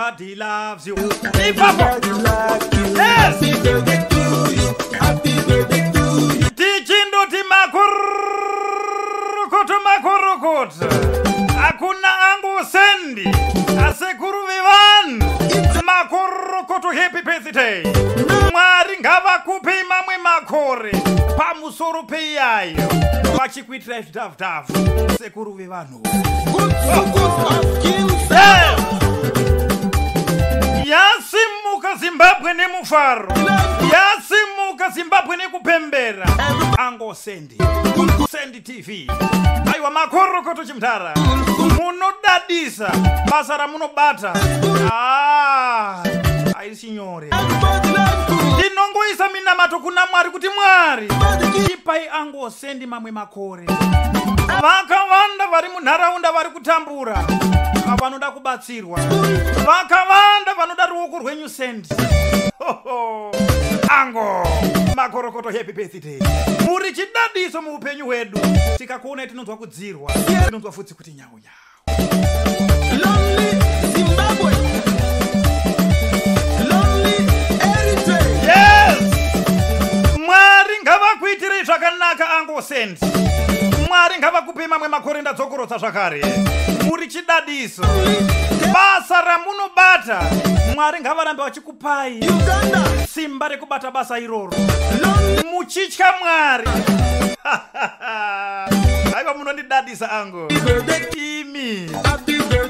Everybody loves you. Ipapo. Everybody like you. Yes. Happy birthday to you. Happy birthday to you. Tichindoti makurukutu, makurukutu, hakuna Uncle Sandy, asekuru vevanhu, makurukutu, happy birthday. Mwari ngavakupe mamwe makore pamusoro peiyayo, vachikuitirai zvidhavhudhavhu, sekuru vevanhu. Good sukus of King. Yeah. Yasimuka Zimbabwe nemufaro, yasimuka Zimbabwe nekupembera. Uncle Sandy, Sandy TV, aiwa, makurukutu chimutara, munodadisa. Basa ramunobata, ah, haisi nyore. Everybody like you. Ndinongoisa minamato kuna Mwari kuti Mwari, ipai Uncle Sandy mamwe makore. Vakawanda vari munharaunda vari kutambura, vanoda kubatsirwa. Vakawanda vanoda ruoko rwenyu, Sandy. Uncle, makorokoto, happy birthday. Muri chidadiso muupenyu hwedu. Tikakuonai tinonzwa kudzirwa, tinonzwa futsi kuti nyau nyau. Lonely Zimbabwe. Lonely Eritrea. Yes, Mwari ngavakuitirei zvakanaka, Uncle Sandy. Mwari ngavakupei mamwe makore. Ndadzokorotsa zvakare, muri chidadiso. Basa ramunobata, Mwari ngavarambe vachikupai Uganda. simba rekubata basa iroro Lonely muchitya Mwari. Aiwa, munondidadisa, uncle. Birthday. Imi. Happy birthday.